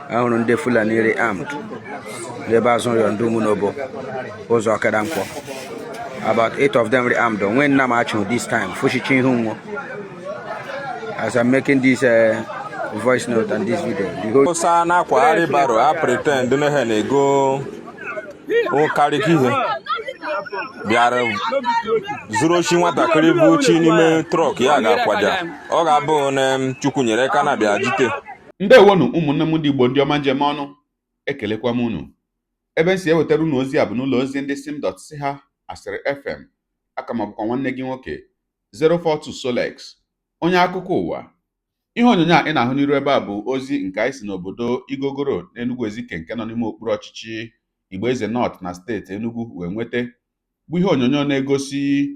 Ahụrụ ndị Fulani ri armed n'ebe azụ ụlọ ndị Umunobo, ụzọ Ọkada Nkwọ. About eight of them ri armed. Onwe nna m achụ this time fụchichi ihu nwo. As I'm making this voice note and this video, the whole Hausa na-akwagharị barrow a pretend na ha na-ego karịka ihe bịara zuru oshi nwatakịrị bụ chi n'ime truck ya ga-akwaja ọ ga-abụ na Chukwu nyere aka na bịa jite. Ndewonu, ụmụnne m ndị Igbo, ndị ọma njem ọnụ. Ekelekwa m unu. Ebe m si ewetara unu ozi a bụ n'ụlọ ozi ndị sim dot si ha Asịrị FM. Aka ma bụkwa nwanne gị nwoke 042 Solex, onye akụkọ ụwa. Ihe onyonyo a ị na-ahụ n'iru ebe a bụ ozi nke anyị si n'obodo Igogoro n'Enugu Ezike, nke nọ n'ime okpuru ọchịchị Igboeze North na steeti Enugu wee nweta, bụ ihe onyonyo na-egosi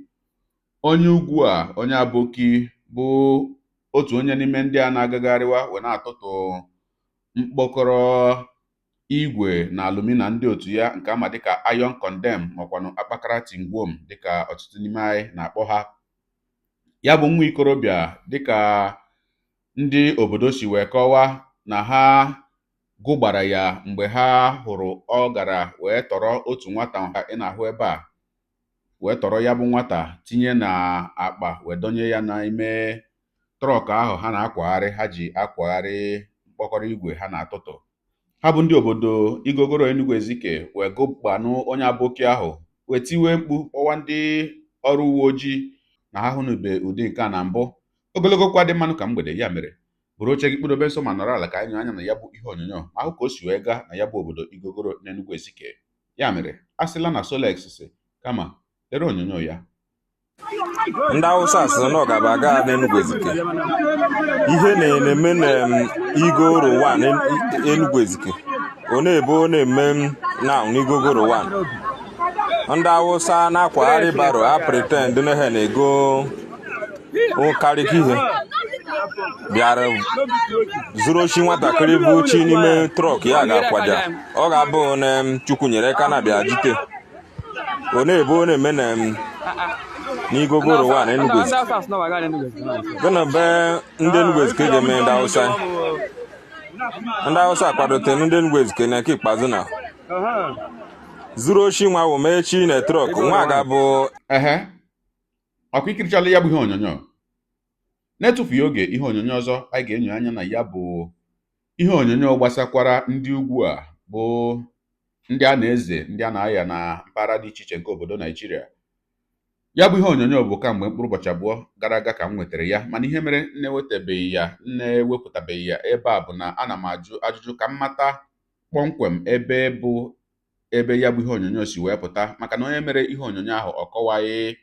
onye ugwu a, onye aboki, bụ otu onye n'ime ndị a na-agagharịwa wee na-atụtụ mkpọkọrọ igwe na alumina ndị otu ya, nke ama dịka iron condemn makwanụ akpakara tingwom, dịka ọtụtụ n'ime anyị na-akpọ ha. Ya bụ nwa ikorobịa, dịka ndị obodo si wee kọwaa, na ha gụgbara ya mgbe ha hụrụ ọ gara wee tọrọ otu nwata ị na-ahụ ebe a, wee tọrọ ya bụ nwata tinye na akpa, wee donye ya n'ime truck ahụ ha na-akwagharị, ha ji akwagharị mkpọkọrọ igwe ha na-atụtụ. Ha bụ ndị obodo Igogoro Enugu Ezike wee gụgbanụ onye aboki ahụ, wee tiwe mkpu, kpọwa ndị ọrụ uwe ojii na ha hụnube ụdị nke a na mbụ. Ogologo kwa dị mmanụ ka mgbede. Ya mere, buru oche gị, kpụdobe nso ma nọrọ ala ka anyị nyụ anya na ya bụ ihe onyonyo ma hụ ka o si wee gaa na ya bụ obodo Igogoro n'Enugu Ezike. Ya mere, a sịla na Solex si, kama lere onyonyo ya. Ndị Hausa sị na ọ gaba aga n'Enugu Ezike. Ihe na-eme na Igoro 1 Enugu Ezike, ọ na-ebe ọ na-eme na n'Igogoro 1, ndị Hausa na-akwagharị barrow a pretend na ha na-ego karịka ihe bịara zuru oshi nwatakịrị bụ chi n'ime truck ya ga-akwaja ọ ga-abụ na Chukwu nyere aka na bịa jite. Ọ na-ebe ọ na-eme na n'Igogoro 1 Enugu Ezike. Gịnị be ndị Enugu Ezike ga-eme ndị Hausa? Ndị Hausa kwadotere ndị Enugu Ezike na nke ikpeazụ na zuru oshi nwa wụ mechi na truck nwa ga-abụ. Ehe, ọkwa ikirichala ya bụ ihe onyonyo. Na-etufughị oge, ihe onyonyo ọzọ anyị ga-enyo anya na ya bụ ihe onyonyo gbasakwara ndị ugwu a, bụ ndị a na-eze, ndị a na-aya na mpaghara dị iche iche nke obodo Naijiria. Ya bụ ihe onyonyo bụ kamgbe mkpụrụ ụbọchị 2 gara aga ka m nwetara ya, mana ihe mere na-ewetabeghị ya, na-ewepụtabeghị ya ebe a, bụ na ana m ajụ ajụjụ ka m mata kpọmkwem ebe bụ ebe ya bụ ihe onyonyo si wee pụta, maka na onye mere ihe onyonyo ahụ ọ kọwaghị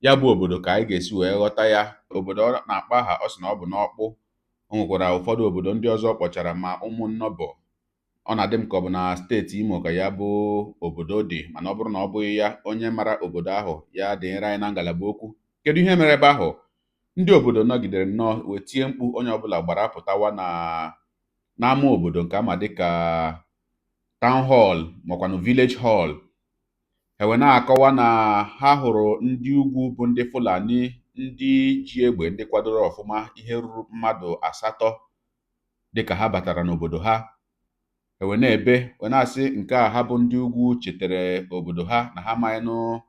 ya bụ obodo ka anyị ga-esi wee ghọta ya. Obodo ọ na-akpọ aha, ọ sị na ọ bụ n'Ọkpụ. O nwekwara ụfọdụ obodo ndị ọzọ kpọchara, ma Ụmụnnọbọ. Ọ na-adị m ka ọ bụ na steeti Imo ka ya bụ obodo dị, mana ọ bụrụ na ọ bụghị ya, onye mara obodo ahụ ya dịnyere anyị na ngalaba okwu. Kedu ihe mere ebe ahụ? Ndị obodo nọgidere nnọọ wee tie mkpu, onye ọbụla gbara pụtawa na n'ama obodo, nke ama dịka town hall makwanụ village hall. Ha wee na-akọwa na ha hụrụ ndị ugwu bụ ndị Fulani, ndị ji egbe, ndị kwadoro ọfụma, ihe ruru mmadụ asatọ, dịka ha batara n'obodo ha. E wee na-ebe, wee na-asị nke a ha bụ ndị ugwu chetara obodo ha, na ha amaghịnụ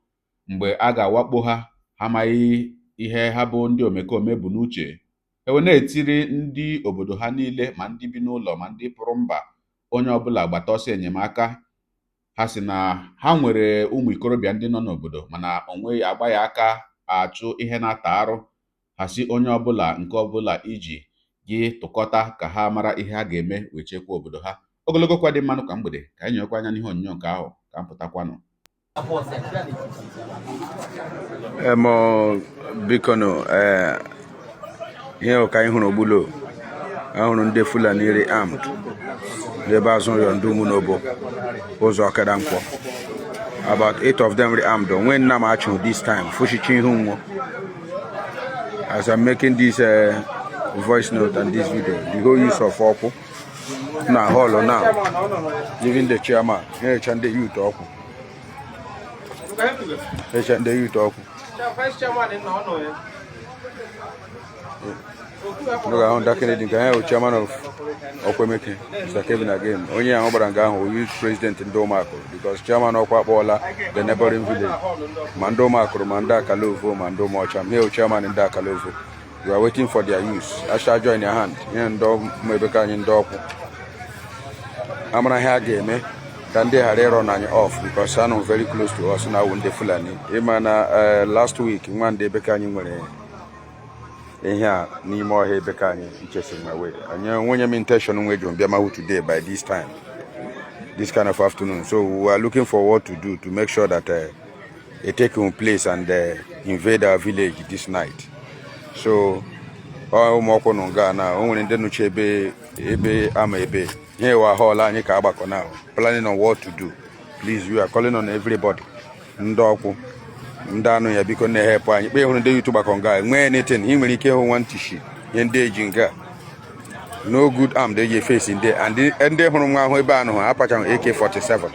mgbe a ga-awakpo ha, ha amaghị ihe ha bụ ndị omekome bụ n'uche. E wee na-etiri ndị obodo ha niile, ma ndị bi n'ụlọ ma ndị pụrụ mba, onye ọbụla gbata ọsọ enyemaka. Ha sị na ha nwere ụmụ ikorobịa ndị nọ n'obodo, mana o nweghị agbaghị aka achụ ihe na-ata arụ. Ha sị onye ọbụla nke ọbụla iji gị tụkọta ka ha mara ihe ha ga-eme wee chekwaa obodo ha. Ogologo kwa dị mmanụ ka mgbede, ka anyị nyekwa anya n'ihe onyonyo nke ahụ ka m pụtakwanụ. Emo, biko nụ, ee, ihe ka anyị hụrụ ogbulo, ahụrụ ndị Fulani ri armed n'ebe azụ ụlọ ndị Umunobo, ụzọ Ọkada Nkwọ. About eight of them ri armed. Onwe nna m achụ this time fụchichi ihu nwo. As I'm making this voice note and this video, the whole use of ọkwụ na hall now, even the chairman na-echa ndị youth ọkwụ, echa ndị youth ọkwụ. Unu ga-ahụ nda Kennedy nke ya bụ chairman of Okwemeke, Mr. Kevin again. Onye ahụ gbara nga ahụ youth president ndị Ụmụakụrụ, because chairman ọkwa akpọọla the neighboring village, ma ndị Ụmụakụrụ, ma ndị Akalovo, ma ndị Ụmụọcha. Here chairman ndị Akalovo, we are waiting for their youth asha join their hand. Ihe ndị ụmụ anyị, ndị ọkwụ amara ihe a ga-eme ka ndị ghara ịrọ anyị off, because anọ very close to us na awụ ndị Fulani. Ịma na last week nwa ndị ebe ka anyị nwere ihe a n'ime ọhịa ebe ka anyị nchesi ma wee anyị nwunye m intention nwe jụ bịa mahụ today by this time, this kind of afternoon. So we are looking for what to do to make sure that they take place and invade our village this night. So ọ ụmụọkwụ nọ nga na o nwere ndị nụchi ebe ebe ama ebe ihe wa hall anyị ka agbakọ now, planning on what to do. Please, we are calling on everybody, ndị ọkwụ, ndị anụ ya, biko na-ehepụ anyị. Kpe hụrụ ndị youth gbakọ nga nwee anything ị nwere ike ịhụ nwa ntishi ihe ndị eji nga no good arm dey eji face ndị and ndị hụrụ nwa ahụ ebe anụ ha apachahụ AK47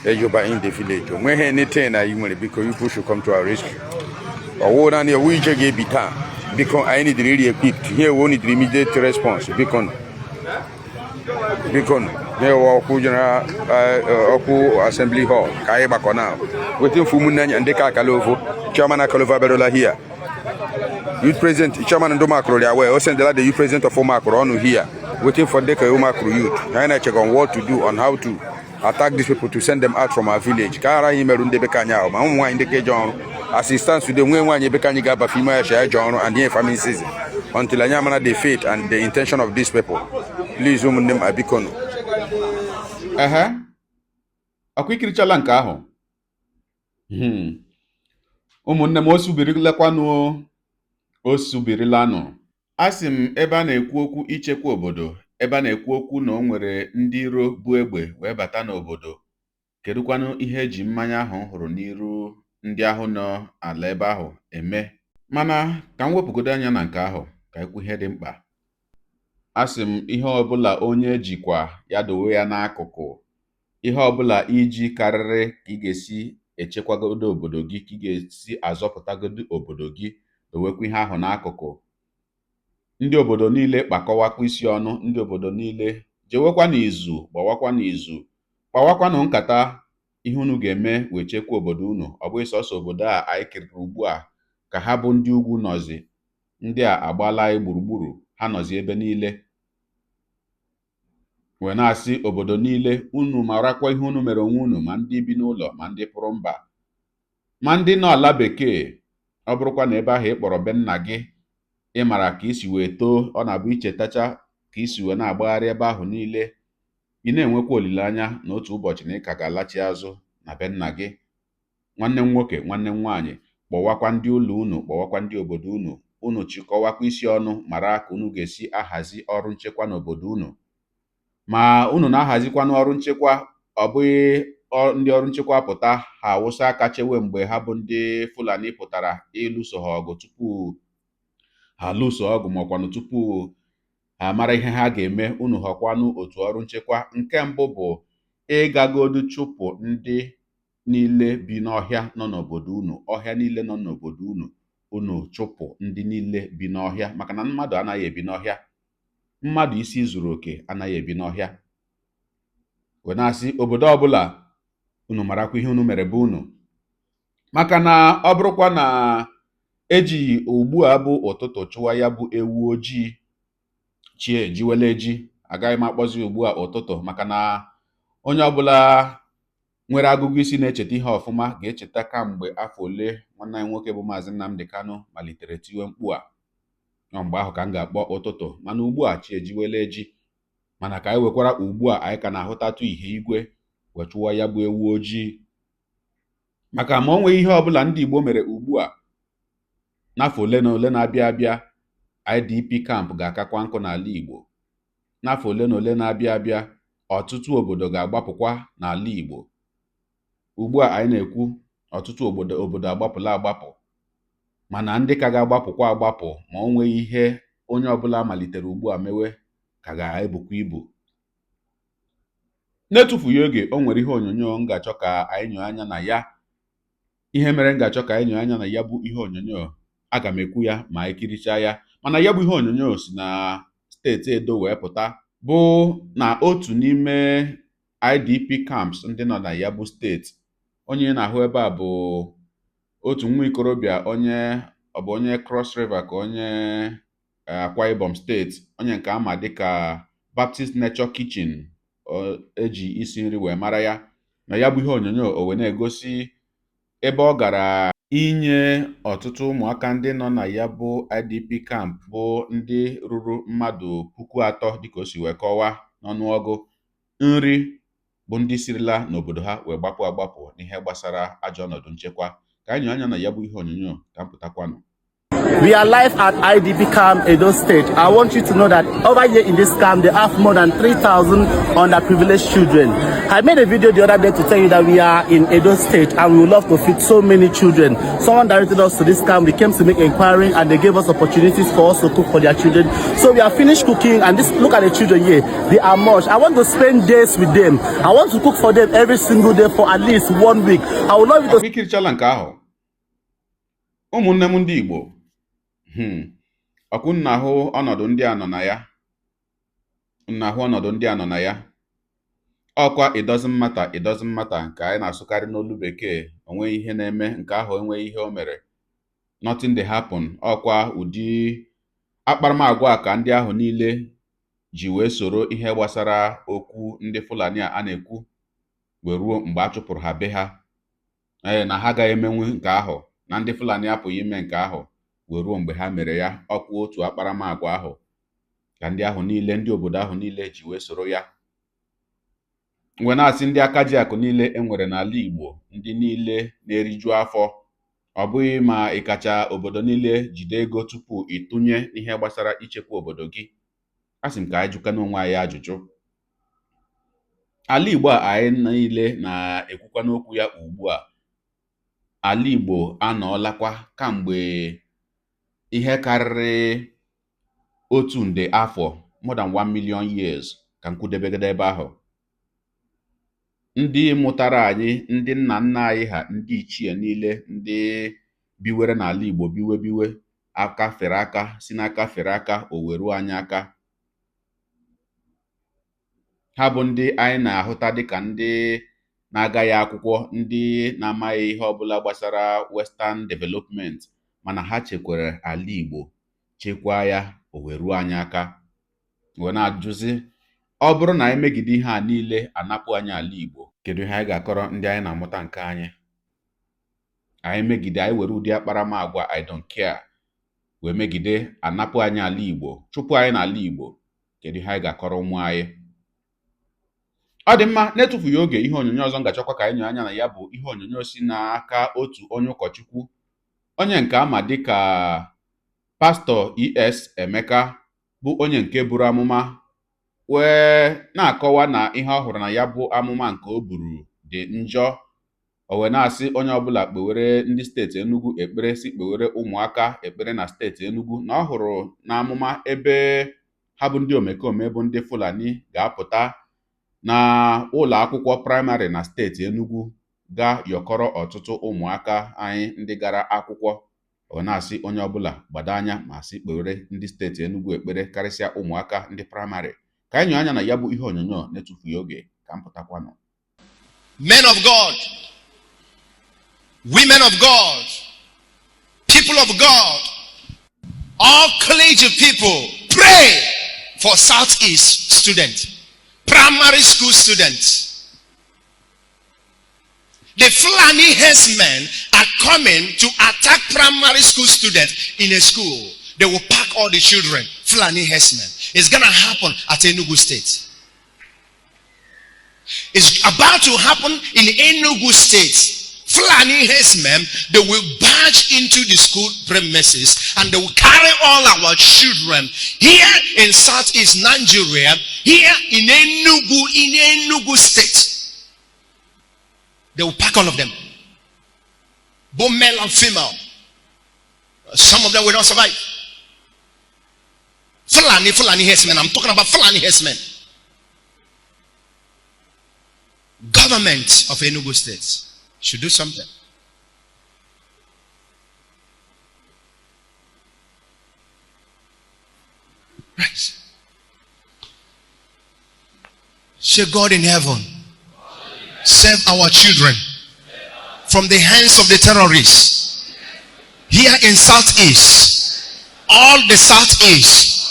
ejuba in the village. O nweghị anything na ị nwere. Biko, you people should come to our rescue. Ọwụ naanị owu ije ga-ebi taa. Biko, anyị nidiri iri equipped here. We need immediate response. Biko, biko, nye ọkwụ general ọkwụ assembly hall ka anyị gbakọ now, waiting for ụmụnne anyị ndị ka Akalovo. Chairman Akalovo abịarụla here. Youth president, chairman ndị Ụmụakụrụ rịa well o sendela the youth president of Ụmụakụrụ ọnụ here, waiting for ndị ka Ụmụakụrụ youth. Anyị na-eche on what to do, on how to attack these people, to send them out from our village, ka ghara anyị imerụ ndị be ka anyị ahụ, ma ụmụ nwaanyị ndị ka eje ọrụ. As it stands today, nwee nwaanyị ebe ka anyị ga-abafe ime ya eje ọrụ and ihe farming season until anyị amara the fate and the intention of these people. Please, ụmụnne m, abikonu. Ehe, ọkwa ikirichala nke ahụ. Ụmụnne m, o subirilakwanụ, o subirilanụ. A sị m, ebe a na-ekwu okwu ichekwa obodo, ebe a na-ekwu okwu na o nwere ndị iro bụ egbe wee bata n'obodo, kedụkwanụ ihe eji mmanya ahụ m hụrụ n'iru ndị ahụ nọ ala ebe ahụ eme? Mana ka m wepụgodo anya na nke ahụ, ka ekwu ihe dị mkpa. A sị m, ihe ọbụla onye jikwa ya dowe ya n'akụkụ, ihe ọbụla iji karịrị ka ị ga-esi echekwagodo obodo gị, ka ị ga-esi azọpụtagodo obodo gị, dowekwa ihe ahụ n'akụkụ. Ndị obodo niile kpakọwakwa isi ọnụ, ndị obodo niile jewekwa n'izu, gbawakwa n'izu, kpawakwanụ nkata ihe unu ga-eme wee chekwa obodo unu. Ọ bụghị sọsọ obodo a anyị kiriri ugbu a ka ha bụ ndị ugwu nọzi. Ndị a agbaala anyị gburugburu, ha nọzi ebe niile. Wee na-asị obodo niile, unu marakwa ihe unu mere onwe unu, ma ndị bi n'ụlọ, ma ndị pụrụ mba, ma ndị nọ ala bekee. Ọ bụrụkwa na ebe ahụ ị kpọrọ be nna gị, ị mara ka isi wee too, ọ na-abụ ichetacha ka isi wee na-agbagharị ebe ahụ niile, ị na-enwekwa olileanya na otu ụbọchị na ị ka ga-alachi azụ na be nna gị. Nwanne m nwoke, nwanne m nwaanyị, kpọwakwa ndị ụlọ unu, kpọwakwa ndị obodo unu, unu chịkọwakwa isi ọnụ, mara ka unu ga-esi ahazi ọrụ nchekwa n'obodo unu. Ma unu na-ahazikwanụ ọrụ nchekwa, ọ bụghị ndị ọrụ nchekwa pụta, ha awụsa aka chewe mgbe ha bụ ndị Fulani pụtara ịlụso ha ọgụ tupu ha lụso ọgụ, maọkwanụ tupu ha mara ihe ha ga-eme. Unu ghọkwanụ otu ọrụ nchekwa. Nke mbụ bụ ịgagodu chụpụ ndị niile bi n'ọhịa nọ n'obodo unu, ọhịa niile nọ n'obodo unu. Unu chụpụ ndị niile bi n'ọhịa, maka na mmadụ anaghị ebi n'ọhịa. Mmadụ isi zuru oke anaghị ebi n'ọhịa. Wee na-asị obodo ọbụla, unu marakwa ihe unu mere bụ unu, maka na ọ bụrụkwa na ejighị ugbu a bụ ụtụtụ chụwa ya bụ ewu ojii, chi ejiwela eji. Agaghị m akpọzi ugbu a ụtụtụ, maka na onye ọbụla nwere agụgụ isi na-echeta ihe ọfụma ga-echeta kamgbe afọ ole nwanne anyị nwoke bụ Maazị Nnamdi Kanu malitere tiwe mkpu a. Ọ mgbe ahụ ka m ga-akpọ ụtụtụ, mana ugbu a chi ejiwela eji. Mana ka anyị wekwara ugbu a anyị ka na-ahụtatụ ihe igwe wee chụwa ya bụ ewu ojii, maka ma o nweghị ihe ọbụla ndị Igbo mere ugbu a, n'afọ ole na ole na-abịa abịa, IDP camp ga-akakwa nkụ n'ala Igbo. N'afọ ole na ole na-abịa abịa, ọtụtụ obodo ga-agbapụkwa n'ala Igbo. Ugbu a anyị na-ekwu, ọtụtụ obodo agbapụla agbapụ, mana ndị ka ga-agbapụkwa agbapụ ma o nweghị ihe onye ọbụla malitere ugbu a mewe ka ga-ebukwa ibu. N'etufughị oge, o nwere ihe onyonyo m ga-achọ ka anyị nyoo anya na ya. Ihe mere m ga-achọ ka anyị nyoo anya na ya bụ ihe onyonyo, aga m ekwu ya ma anyị kirichaa ya. Mana tupu anyị ekirie ya, Mana ya bụ ihe onyonyo si na steeti Edo wee pụta, bụ na otu n'ime IDP camps ndị nọ na ya bụ steeti. Onye na-ahụ ebe a bụ otu nwa ikorobịa, onye ọ bụ onye Cross River ka onye Akwa Ibom steeti, onye nke ama dịka Baptist Nature Kitchen, eji isi nri wee mara ya. Na ya bụ ihe onyonyo, o wee na-egosi ebe ọ gara inye ọtụtụ ụmụaka ndị nọ na ya bụ IDP camp, bụ ndị ruru mmadụ 3000, dịka o si wee kọwaa n'ọnụọgụ, nri, bụ ndị sirila n'obodo ha wee gbapụ agbapụ n'ihe gbasara ajọ ọnọdụ nchekwa. Ka anyị anya na ya bụ ihe onyonyo ka m pụtakwanụ. We are live at IDP camp, Edo State. I want you to know that over here in this camp, they have more than 3,000 underprivileged children. I made a video the other day to tell you that we are in Edo State and we would love to feed so many children. Someone directed us to this camp. We came to make inquiry and they gave us opportunities for us to cook for their children. So we are finished cooking and this, look at the children here. They are much. I want to spend days with them. I want to cook for them every single day for at least one week. I would love you to Ikirichala nke ahụ, ụmụnne m ndị Igbo. Ọkụ nna ahụ ọnọdụ ndị a nọ na ya, nna ahụ ọnọdụ ndị a nọ na ya. Ọkwa "it doesn't matter, it doesn't matter" nke anyị na-asụkarị n'olu bekee, onweghị ihe na-eme, nke ahụ enweghị ihe o mere, nothing dey happen. Ọkwa ụdị akparamagwa a ka ndị ahụ niile ji wee soro ihe gbasara okwu ndị Fulani a na-ekwu wee ruo mgbe a chụpụrụ ha be ha, ee, na ha agaghị emenwu nke ahụ, na ndị Fulani apụghị ime nke ahụ, wee ruo mgbe ha mere ya. Ọkwa otu akparamagwa ahụ ka ndị ahụ niile, ndị obodo ahụ niile ji wee soro ya. Wee na-asị ndị aka ji akụ niile e nwere n'ala Igbo, ndị niile na-eriju afọ, ọ bụghị ma ị kacha obodo niile jide ego tupu ịtụnye n'ihe gbasara ichekwa obodo gị. A sị m ka anyị jụkana onwe anyị ajụjụ. Ala Igbo a anyị niile na-ekwukwa n'okwu ya ugbu a, ala Igbo anọọlakwa kamgbe ihe karịrị 1 nde afọ, more than 1 million years, ka m kwudebegide ebe ahụ. Ndị mụtara anyị, ndị nna nna anyị ha, ndị ichie niile, ndị biwere n'ala Igbo, biwe biwe aka fere aka, si n'aka fere aka, o weruo anyị aka. Ha bụ ndị anyị na-ahụta dịka ndị na-agaghị akwụkwọ, ndị na-amaghị ihe ọbụla gbasara western development, mana ha chekwara ala Igbo, chekwaa ya, o wee ruo anyị aka. Wee na-ajụzi, ọ bụrụ na anyị megide ihe a niile, anapụ anyị ala Igbo, kedu ihe anyị ga-akọrọ ndị anyị na-amụta nke anyị? Anyị megide, anyị were ụdị akparamagwa "I don't care" wee megide, anapụ anyị ala Igbo, chụpụ anyị n'ala Igbo, kedu ihe anyị ga-akọrọ ụmụ anyị? Ọ dị mma, na-etufughị oge, ihe onyonyo ọzọ m ga-achọkwa ka anyị nyoo anya na ya bụ ihe onyonyo si n'aka otu onye ụkọchukwu, onye nke ama dịka Pastọ E.S. Emeka, bụ onye nke buru amụma wee na-akọwa na ihe ọ hụrụ na ya bụ amụma nke o buru dị njọ. O wee na-asị onye ọbụla kpewere ndị steeti Enugu ekpere, si kpewere ụmụaka ekpere na steeti Enugu, na ọ hụrụ n'amụma ebe ha bụ ndị omekome, bụ ndị Fulani, ga-apụta na ụlọ akwụkwọ praịmarị na steeti Enugu gaa yọkọrọ ọtụtụ ụmụaka anyị ndị gara akwụkwọ. Ọ na-asị onye ọbụla gbado anya ma sị kpewere ndị steeti Enugu ekpere, karịsịa ụmụaka ndị praịmarị. Ka anyị nyoo anya na ya bụ ihe onyonyo na-etufughị oge, ka m pụtakwanụ. Men of God, women of God, people of God, all clergy people, pray for Southeast students, primary school students. The Fulani herdsmen are coming to attack primary school students in a school. They will pack all the children, Fulani herdsmen. It's going to happen at Enugu State. It's about to happen in Enugu State. Fulani herdsmen, they will barge into the school premises and they will carry all our children here in Southeast Nigeria, here in Enugu State. They will pack all of them, both male and female. Some of them will not survive. Fulani, Fulani herdsmen. I'm talking about Fulani herdsmen. Government of Enugu State should do something. Say, God in heaven, save our children from the hands of the terrorists here in Southeast, all the Southeast,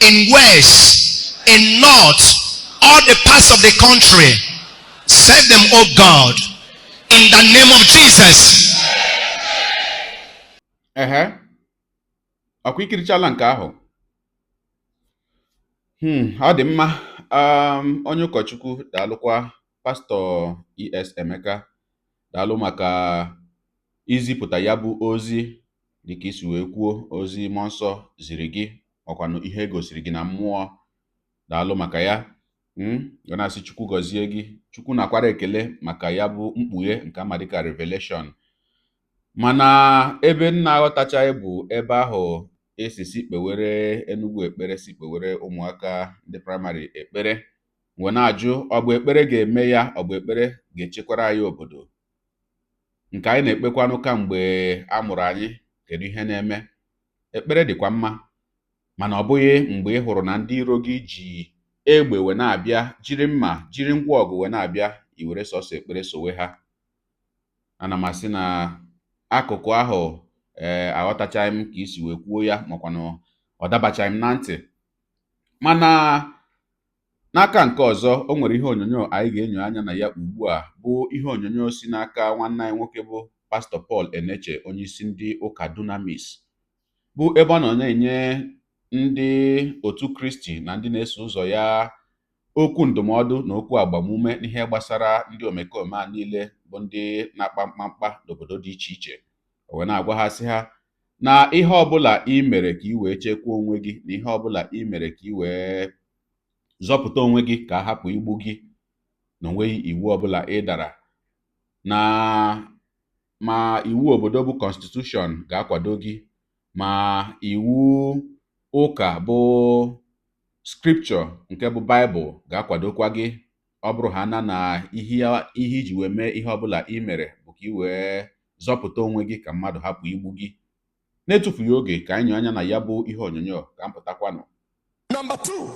in West, in North, all the parts of the country. Save them, oh God, in the name of Jesus. Ehe, ọkwa ikirichala nke ahụ. Ọ dị mma. Onye ụkọchukwu, daalụkwa. Pastọ Es Emeka, daalụ maka izipụta ya bụ ozi dịka isi wee kwuo ozi mmụọ nsọ ziri gị, ọkwanụ ihe gosiri gị na mmụọ. Daalụ maka ya. Ọ na-asị Chukwu gọzie gị. Chukwu nakwara ekele maka ya bụ mkpughe nke ama dịka revelation. Mana ebe m na-aghọtachaghị bụ ebe ahụ esi si kpewere Enugu ekpere, si kpewere ụmụaka ndị praịmarị ekpere, wee na-ajụ, ọ bụ ekpere ga-eme ya? Ọ bụ ekpere ga-echekwara anyị obodo nke anyị na-ekpekwanụ kamgbe a mụrụ anyị? Kedu ihe na-eme? Ekpere dịkwa mma, mana ọ bụghị mgbe ị hụrụ na ndị iro gị ji egbe wee na-abịa, jiri mma, jiri ngwa ọgụ wee na-abịa, i were sọsọ ekpere sowe ha. Ana m asị na akụkụ ahụ, ee, aghọtachaghị m ka isi wee kwuo ya, makwanụ ọ dabachaghị m na ntị. Mana n'aka nke ọzọ, o nwere ihe onyonyo anyị ga-enyo anya na ya ugbu a, bụ ihe onyonyo si n'aka nwanne anyị nwoke bụ Pastọ Paul Eneche, onyeisi ndị ụka Dunamis, bụ ebe ọ nọ na-enye ndị otu Kristi na ndị na-eso ụzọ ya okwu ndụmọdụ na okwu agbamume n'ihe gbasara ndị omekome a niile bụ ndị na-akpa mkpamkpa n'obodo dị iche iche. O wee na-agwa ha, sị ha na ihe ọbụla ị mere ka ị wee chekwaa onwe gị, na ihe ọbụla ị mere ka ị wee zọpụta onwe gị ka a hapụ igbu gị, na onweghị iwu ọbụla ị dara, na ma iwu obodo bụ constitution ga-akwado gị, ma iwu ụka bụ scripture nke bụ Baịbụl ga-akwadokwa gị. Ọ bụrụ ha na ihe ihe iji wee mee ihe ọbụla ị mere bụ ka ị wee zọpụta onwe gị ka mmadụ hapụ igbu gị. Na-etufughị oge, ka anyị nyoo anya na ya bụ ihe onyonyo ka m pụtakwanụ. Number two,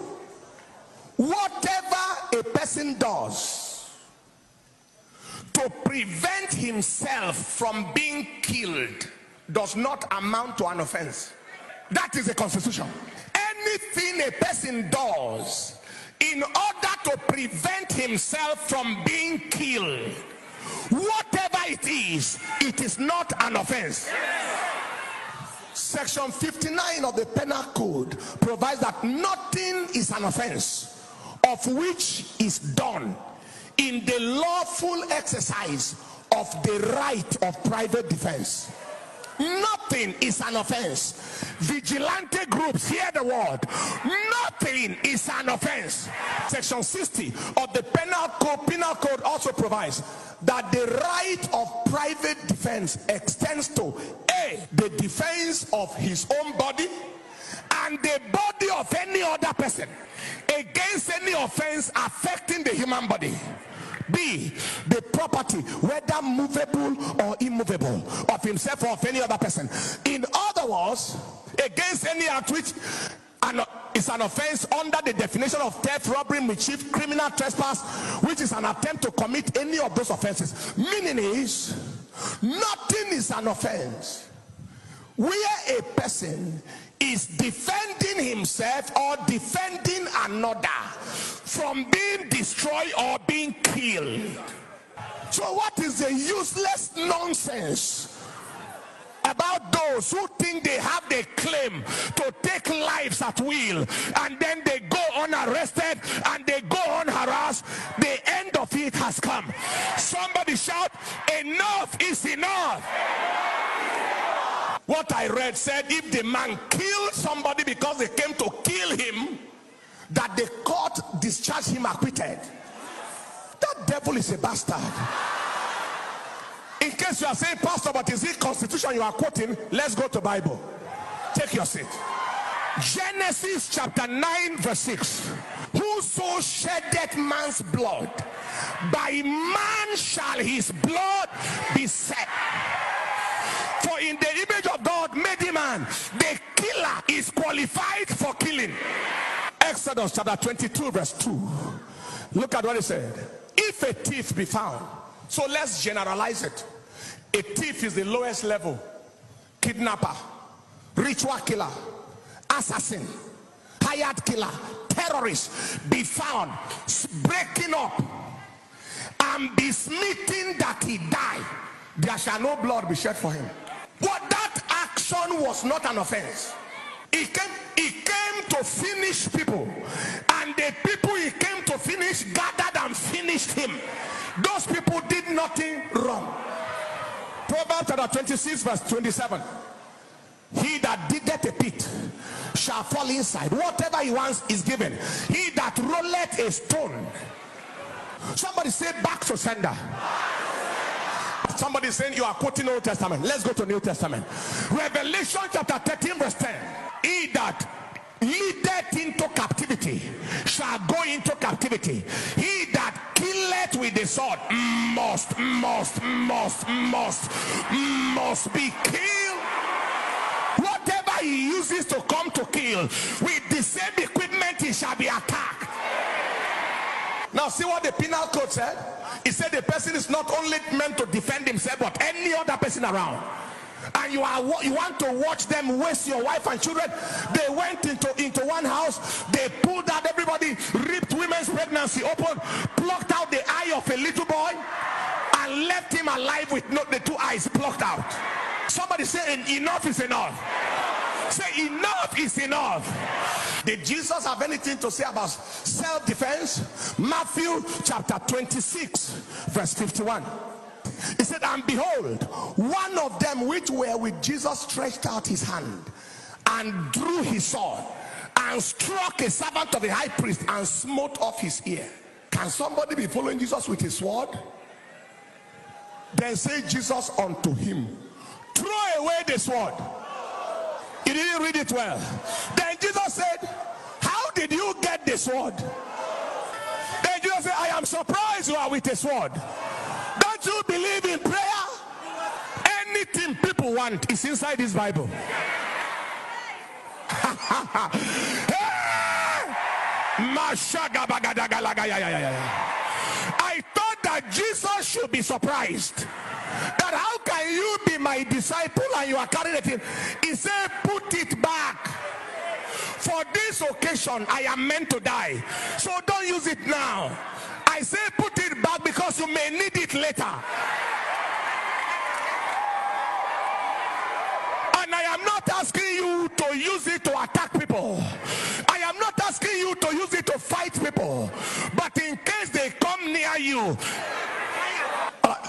whatever a person does to prevent himself from being killed does not amount to an offense. That is the constitution. Anything a person does in order to prevent himself from being killed, whatever it is not an offense. Section 59 of the Penal Code provides that nothing is an offense of which is done in the lawful exercise of the right of private defense. Nothing is an offense. Vigilante groups, hear the word. Nothing is an offense. Section 60 of the Penal Code also provides that the right of private defense extends to A, the defense of his own body and the body of any other person against any offense affecting the human body. B, the property, whether movable or immovable, of himself or of any other person. In other words, against any act which is an offense under the definition of theft, robbery, mischief, criminal trespass, which is an attempt to commit any of those offenses. Meaning is, nothing is an offense where a person is defending himself or defending another from being destroyed or being killed. So, what is the useless nonsense about those who think they have the claim to take lives at will and then they go unarrested and they go unharassed? The end of it has come. Somebody shout, "Enough is enough." What I read said if the man killed somebody because they came to kill him, that the court discharged him acquitted. That devil is a bastard. In case you are saying, "Pastor, but is it constitution you are quoting?" Let's go to Bible. Take your seat. Genesis chapter 9, verse 6. Whoso sheddeth man's blood, by man shall his blood be shed. For in the image of God made him man. The killer is qualified for killing. Exodus chapter 22, verse 2. Look at what he said. If a thief be found, so let's generalize it. A thief is the lowest level. Kidnapper, ritual killer, assassin, hired killer, terrorist, be found breaking up and be smitten that he die, there shall no blood be shed for him. But that action was not an offense. He came to finish people, and the people he came to finish gathered and finished him. Those people did nothing wrong. Proverbs chapter 26 verse 27. He that diggeth a pit shall fall inside. Whatever he wants is given. He that rolleth a stone. Somebody say back to sender. Somebody saying you are quoting Old Testament. Let's go to New Testament. Revelation chapter 13 verse 10. He that leadeth into captivity shall go into captivity. He that killeth with the sword must be killed. Whatever he uses to come to kill, with the same equipment he shall be attacked. Now see what the penal code said? It said the person is not only meant to defend himself, but any other person around. And you want to watch them waste your wife and children. They went into one house, they pulled out everybody, ripped women's pregnancy open, plucked out the eye of a little boy, and left him alive with not the two eyes plucked out. Somebody say enough is enough. Say enough is enough. Did Jesus have anything to say about self-defense? Matthew chapter 26 verse 51. He said, and behold, one of them which were with Jesus stretched out his hand and drew his sword and struck a servant of the high priest and smote off his ear. Can somebody be following Jesus with his sword? Then say Jesus unto him, throw away the sword. You didn't read it well. Then Jesus said, how did you get the sword? Then Jesus said, I am surprised you are with a sword. Don't you believe in prayer? Anything people want is inside this Bible. I thought that Jesus should be surprised. That how can you be my disciple and you are carrying it in? He said, put it back. For this occasion, I am meant to die. So don't use it now. I say put it back because you may need it later. And I am not asking you to use it to attack people. I am not asking you to use it to fight people. But in case they come near you,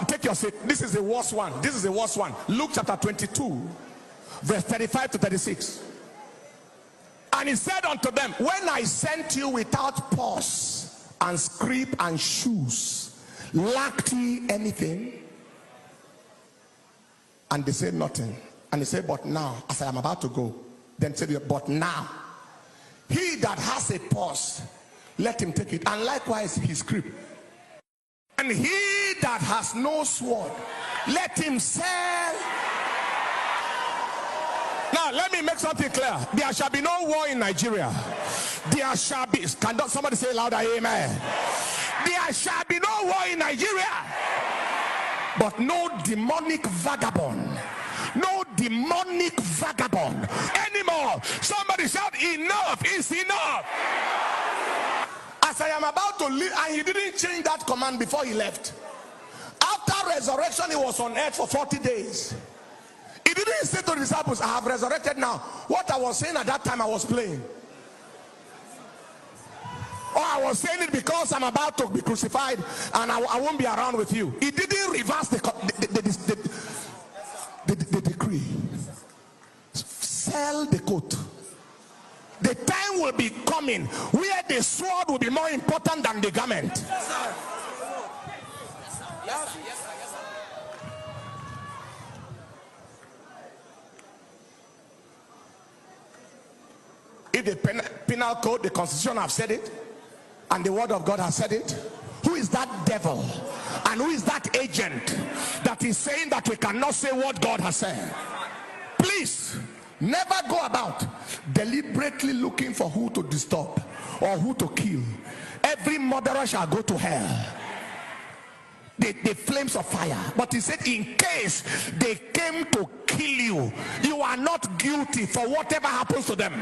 take your seat. This is the worst one. This is the worst one. Luke chapter 22, verse 35 to 36. And he said unto them, when I sent you without purse and scrip and shoes, lacked ye anything? And they said nothing. And he said, but now, as I am about to go, then said, but now, he that has a purse, let him take it, and likewise his scrip. And he that has no sword, let him sell. Now, let me make something clear. There shall be no war in Nigeria. There shall be, can somebody say louder, amen? There shall be no war in Nigeria. But no demonic vagabond. No demonic vagabond anymore. Somebody shout, enough is enough. As I am about to leave, and he didn't change that command before he left. After resurrection, he was on earth for 40 days. He didn't say to the disciples, I have resurrected now. What I was saying at that time, I was playing. Or I was saying it because I'm about to be crucified and I won't be around with you. He didn't reverse the decree. Sell the coat. The time will be coming where the sword will be more important than the garment. If the penal code, the constitution have said it, and the word of God has said it, who is that devil and who is that agent that is saying that we cannot say what God has said? Please, never go about deliberately looking for who to disturb or who to kill. Every murderer shall go to hell. The flames of fire. But he said, in case they came to kill you, you are not guilty for whatever happens to them.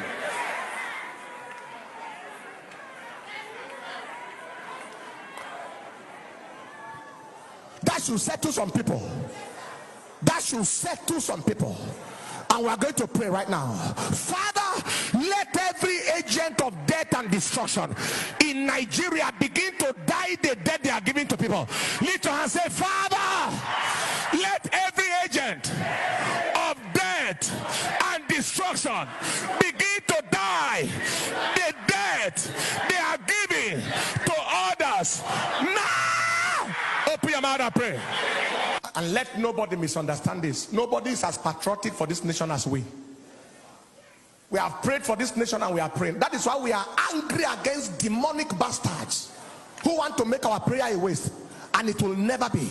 That should settle some people. That should settle some people. And we are going to pray right now. Father, let every agent of death and destruction in Nigeria begin to die the death they are giving to people. Lift your hand and say, Father, let every agent of death and destruction begin to die the death they are giving to others now. Open your mouth and pray. And let nobody misunderstand this. Nobody is as patriotic for this nation as we. We have prayed for this nation and we are praying. That is why we are angry against demonic bastards who want to make our prayer a waste. And it will never be.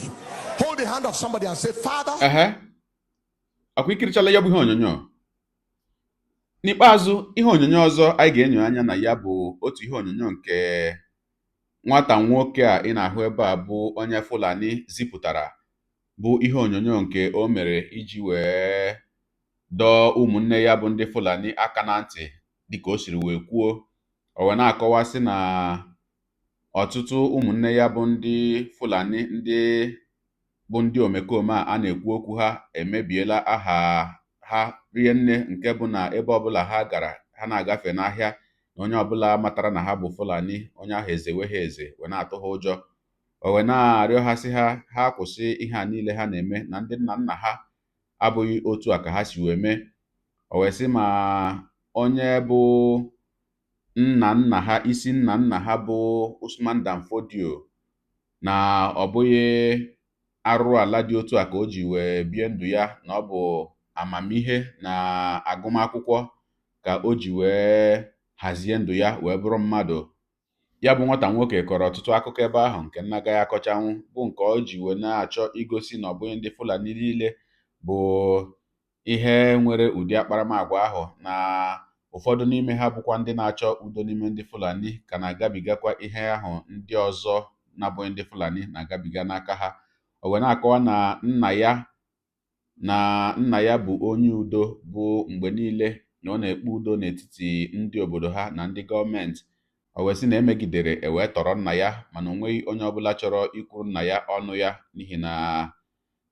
Hold the hand of somebody and say, Father. Ehe, ọkwa ikirichala ya bụ ihe onyonyo. N'ikpeazụ, ihe onyonyo ọzọ anyị ga-enyo anya na ya bụ otu ihe onyonyo nke nwata nwoke a ị na-ahụ ebe a bụ onye Fulani zipụtara, bụ ihe onyonyo nke o mere iji wee dọọ ụmụnne ya bụ ndị Fulani aka na ntị, dịka o siri wee kwuo. O wee na-akọwasị na ọtụtụ ụmụnne ya bụ ndị Fulani, ndị bụ ndị omekome a na-ekwu okwu ha, emebiela aha ha rie nne, nke bụ na ebe ọbụla ha gara, ha na-agafe n'ahịa, na onye ọbụla matara na ha bụ Fulani, onye ahụ ezewe ha eze wee na-atụ ha ụjọ. O wee na-arịọ ha sị ha ha kwụsị ihe a niile ha na-eme, na ndị nna nna ha abụghị otu a ka ha si wee mee. O wee sị ma onye bụ nna nna ha, isi nna nna ha bụ Usman Dan Fodio, na ọ bụghị arụrụ ala dị otu a ka o ji wee bie ndụ ya, na ọ bụ amamihe na agụmakwụkwọ ka o ji wee hazie ndụ ya wee bụrụ mmadụ. Ya bụ nwata nwoke kọrọ ọtụtụ akụkọ ebe ahụ nke nna agaghị akọchanwu, bụ nke o ji wee na-achọ igosi na ọ bụghị ndị Fulani niile bụ ihe nwere ụdị akparamagwa ahụ, na ụfọdụ n'ime ha bụkwa ndị na-achọ udo n'ime ndị Fulani ka na-agabigakwa ihe ahụ ndị ọzọ na-abụghị ndị Fulani na-agabiga n'aka ha. O wee na-akọwa na nna ya bụ onye udo, bụ mgbe niile na ọ na-ekpe udo n'etiti ndị obodo ha na ndị gọọmenti. O wee sị na emegidere e wee tọrọ nna ya, mana o nweghị onye ọbụla chọrọ ikwuru nna ya ọnụ ya, n'ihi na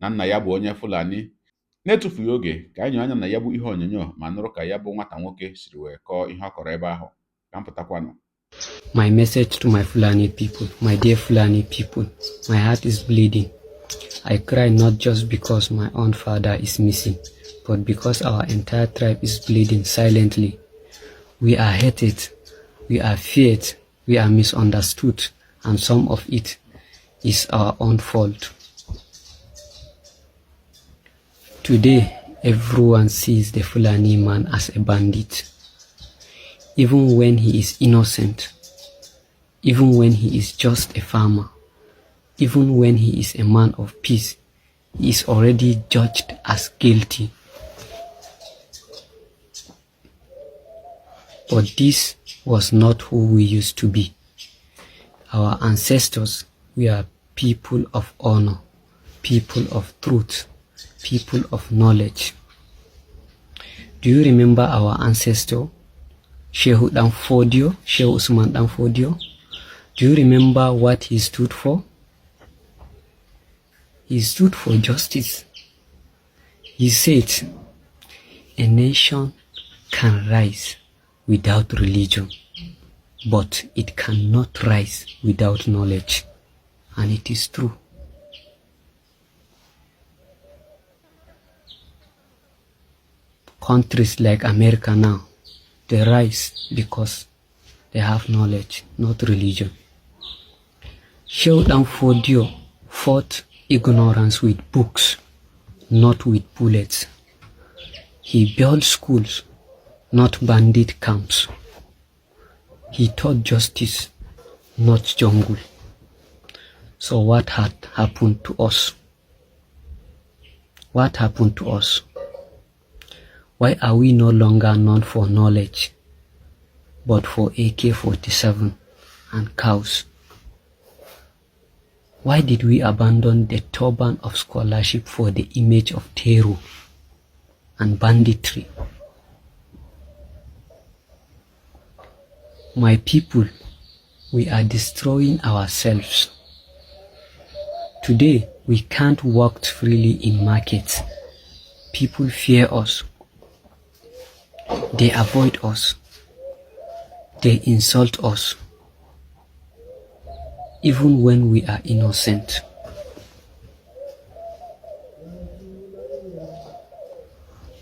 nna ya bụ onye Fulani. Na-etufughị oge, ka anyị nyoo anya na ya bụ ihe onyonyo ma nụrụ ka ya bụ nwata nwoke siri wee kọọ ihe ọ kọrọ ebe ahụ. Ka m pụtakwanụ. My message to my Fulani people, my dear Fulani people, my heart is bleeding. I cry not just because my own father is missing, but because our entire tribe is bleeding silently. We are hated, we are feared, we are misunderstood, and some of it is our own fault. Today, everyone sees the Fulani man as a bandit, even when he is innocent, even when he is just a farmer, even when he is a man of peace, he is already judged as guilty. But this was not who we used to be. Our ancestors were people of honor, people of truth, people of knowledge. Do you remember our ancestor, Shehu Danfodio, Shehu Usman Danfodio? Do you remember what he stood for? He stood for justice. He said, "A nation can rise without religion, but it cannot rise without knowledge." And it is true. Countries like America now, they rise because they have knowledge, not religion. Shehu Danfodio fought ignorance with books, not with bullets. He built schools, not bandit camps. He taught justice, not jungle. So what had happened to us? What happened to us? Why are we no longer known for knowledge, but for AK-47 and cows? Why did we abandon the turban of scholarship for the image of terror and banditry? My people, we are destroying ourselves. Today, we can't walk freely in markets. People fear us. They avoid us. They insult us, even when we are innocent.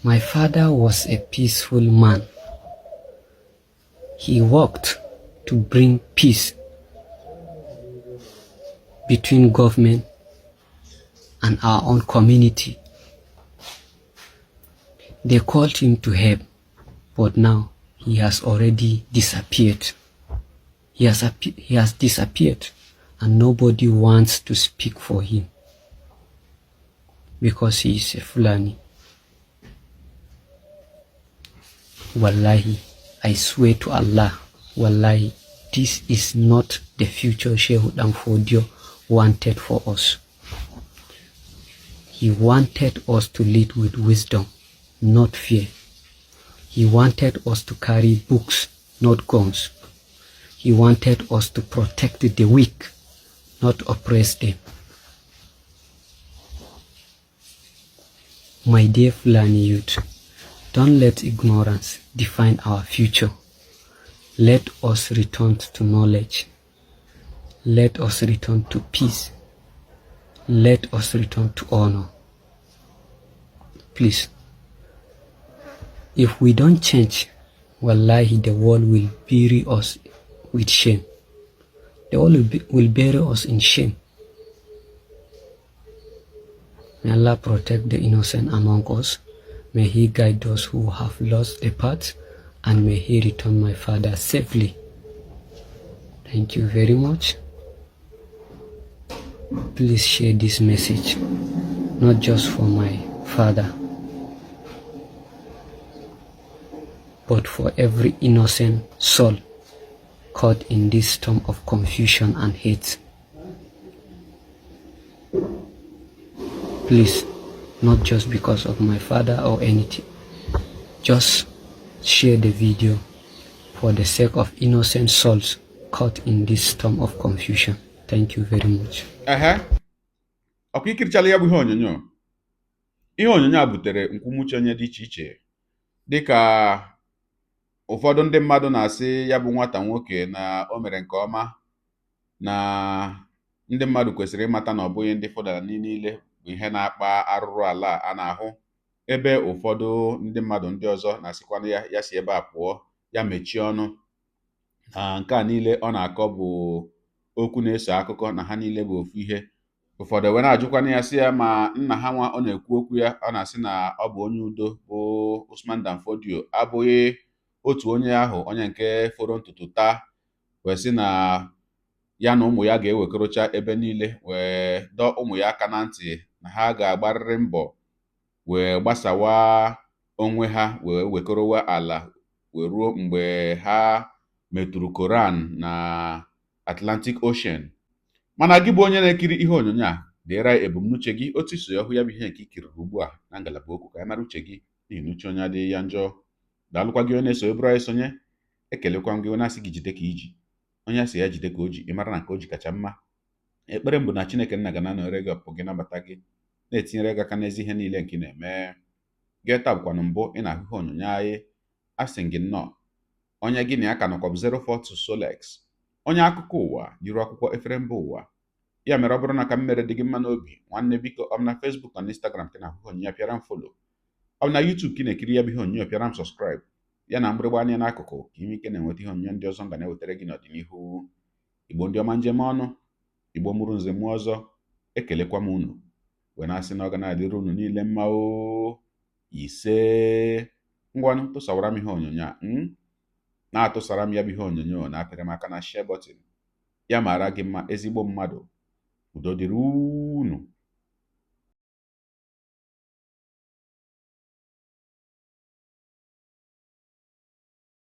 My father was a peaceful man. He worked to bring peace between government and our own community. They called him to help, but now he has already disappeared. He has disappeared, and nobody wants to speak for him because he is a Fulani. Wallahi, I swear to Allah, wallahi, this is not the future Shehu Danfodio wanted for us. He wanted us to lead with wisdom, not fear. He wanted us to carry books, not guns. He wanted us to protect the weak, not oppress them. My dear Fulani youth, don't let ignorance define our future. Let us return to knowledge. Let us return to peace. Let us return to honor. Please, if we don't change, wallahi, the world will bury us with shame. The world will bury us in shame. May Allah protect the innocent among us. May He guide those who have lost the path, and may He return my father safely. Thank you very much. Please share this message, not just for my father, but for every innocent soul caught in this storm of confusion and hate. Please, not just because of my father or anything, just share the video for the sake of innocent souls caught in this storm of confusion. Thank you very much. Ehe, ọkwa ikirichala ya bụ ihe onyonyo. Ihe onyonyo a butere nkwumuche onye dị iche iche, dịka ụfọdụ ndị mmadụ na-asị ya bụ nwata nwoke na o mere nke ọma, na ndị mmadụ kwesịrị ịmata na ọ bụghị ndị Fulani niile bụ ihe na-akpa arụrụ ala a na-ahụ, ebe ụfọdụ ndị mmadụ ndị ọzọ na-asịkwana ya ya si ebe a pụọ, ya mechie ọnụ, na nke a niile ọ na-akọ bụ okwu na-eso akụkọ, na ha niile bụ ofu ihe. Ụfọdụ wee na-ajụkwana ya sị ya ma nna ha nwa ọ na-ekwu okwu ya, ọ na-asị na ọ bụ onye udo, bụ Usman Dan Fodio, abụghị otu onye ahụ onye nke foro ntutu taa wee sị na ya na ụmụ ya ga-ewekọrọcha ebe niile, wee dọọ ụmụ ya aka na ntị na ha ga-agbarịrị mbọ wee gbasawa onwe ha, wee wekọrọwa ala wee ruo mgbe ha metụrụ Koran na Atlantic Ocean. Mana gị bụ onye na-ekiri ihe onyonyo a, deere anyị ebumnuche gị, otu i si hụ ya bụ ihe nke i kiriri ugbu a na ngalaba okwu, ka anyị mara uche gị, n'ihi na uche onye adịghị ya njọ. Daalụkwa gị onye na-eso eburu anyị sonye. Ekelekwa m gị onye asị gị jide ka iji, onye asị ya jide ka o ji, ị mara na nke o ji kacha mma. Ekpere m bụ na Chineke nna ga na-anọnyere gị, ọpụpụ gị nabata gị, na-etinyere gị aka n'ezi ihe niile nke ị na-eme. Gị taa bụkwanụ mbụ ị na-ahụ ihe onyonyo anyị, asị gị nnọọ. Onye gị na ya ka nọkwa bụ 042 Solex, onye akụkọ ụwa n'iru akwụkwọ efere mba ụwa. Ya mere, ọ bụrụ na ka m mere dị gị mma n'obi, nwanne, biko, ọ bụ na Facebook na Instagram ka ị na-ahụ ihe onyonyo, pịara m follow. Ọ bụ na YouTube ka ị na-ekiri ya bụ ihe onyonyo, pịara m subscribe, ya na mgbịrịgba anya n'akụkụ, ka ime ike na-enweta ihe onyonyo ndị ọzọ m ga na-ewetara gị n'ọdịnihu. Igbo ndị ọma, njem ọnụ, Igbo mụrụ nze mụọ ọzọ, ekelekwa m unu wee na-asị na ọ ga na-adịrị unu niile mma o. Ise. Ngwanụ, tụsawara m ihe onyonyo a, na-atụsara m ya bụ ihe onyonyo, na-apịrị m aka na share button. Ya mara gị mma, ezigbo mmadụ. Udo dịrị unu.